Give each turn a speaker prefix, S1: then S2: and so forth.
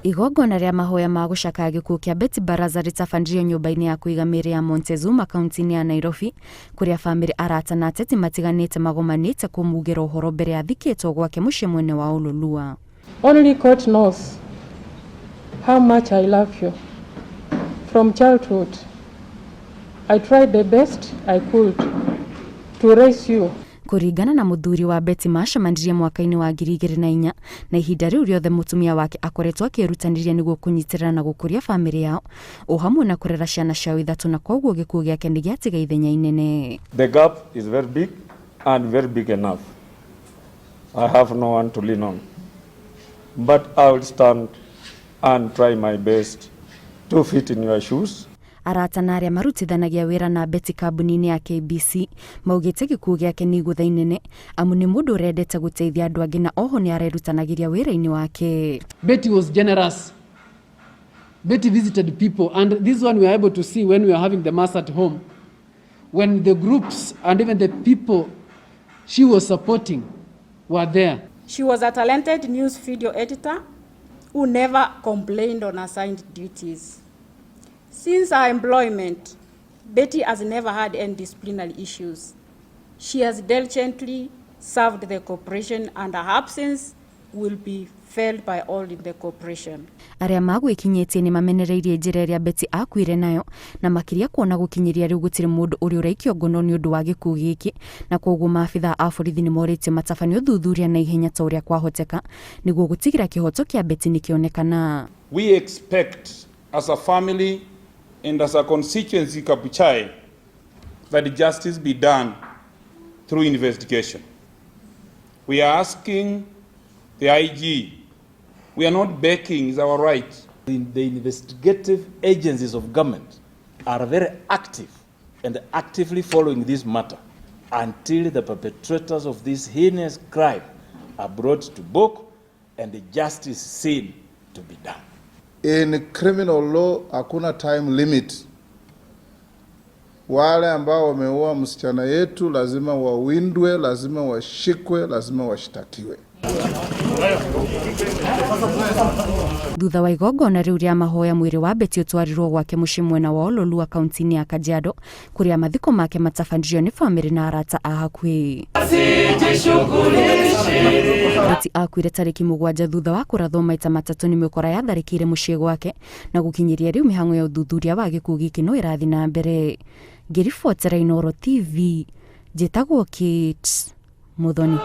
S1: Igongona rĩa mahoya ma gũcakaya gĩkuũ kĩa Betty Baraza rĩtabanirio nyũmba-inĩ ya kũiga mĩĩrĩ ya Montezuma kaunti-inĩ ya Nairobi, kũrĩa bamĩrĩ, arata na ateti matiganĩte magomanĩte kũmugĩra ũhoro mbere ya athikĩtwo gwake mũciĩ mwene wa Ololua.
S2: Only God knows how much I love you. From childhood, I tried the best I could to raise you.
S1: Kũringana na mũthuri wa Betty, macemanirie mwaka-inĩ wa 2004, na ihinda rĩu rĩothe mũtumia wake akoretwo akĩĩrutanĩria nĩguo kũnyitĩrĩra na gũkũria bamĩrĩ yao o hamwe na kũrera ciana ciao ithatũ, na koguo gĩkuũ gĩake nĩ gĩatiga ithenya inene.
S3: The gap is very big and very big enough. I have no one to lean on. But I will stand and try my best to fit in your shoes.
S1: Arata na arĩa marutithanagia wĩra na Betty kambuni-inĩ ya KBC maugĩte gĩkuũ gĩake nĩ igũtha inene, amu nĩ mũndũ ũrendete gũteithia andũ angĩ na oho nĩ arerutanagĩria wĩra-inĩ wake.
S4: Betty was generous. Betty visited people, and this one we are able to see when we are having the mass at home. When the groups and even the people she was supporting were there.
S5: She was a talented news video editor who never complained on assigned duties. Since her employment, Betty has never had any disciplinary issues. She has diligently served the corporation, and her absence will be felt by all in the corporation.
S1: Arĩa magwĩkinyĩtie nĩ mamenereirie njĩra ĩrĩa Betty akuire nayo, na makĩria kuona gũkinyĩria rĩu gũtirĩ mũndũ ũrĩ ũraikio ngono nĩ ũndũ wa gĩkuũ gĩkĩ, na koguo maabitha a borithi nĩ morĩtio matabanie ũthuthuria na ihenya ta ũrĩa kwahoteka nĩguo gũtigĩra kĩhoto kĩa Betty nĩ kĩonekana.
S6: We expect as a family and as a constituency, Kabuchai, that justice be done through investigation. We are asking the IG, we are not begging, it's our right.
S7: The investigative agencies of government are very active and actively following this matter until the perpetrators of this heinous crime are brought to book and the justice seen to be done.
S8: In criminal law hakuna time limit. Wale ambao wameua msichana yetu lazima wawindwe, lazima washikwe, lazima washtakiwe.
S1: Thutha wa igongona rĩu rĩa mahoya, mwĩrĩ wa Betty ũtwarirwo gwake mũciĩ mwena wa Ololua kaunti-inĩ ya Kajiado, kũrĩa mathiko make matabanirio nĩ bamĩrĩ na arata a hakuhĩ. Betty akuire tarĩki 7 thutha wa kũrathwo maita matatũ nĩ mĩkora yatharĩkĩire mũciĩ gwake, na gũkinyĩria rĩu mĩhang'o ya ũthuthuria wa gĩkuũ gĩkĩ no ĩrathiĩ na mbere. Ngĩribotera Inooro TV, njĩtagwo Kate Muthoni.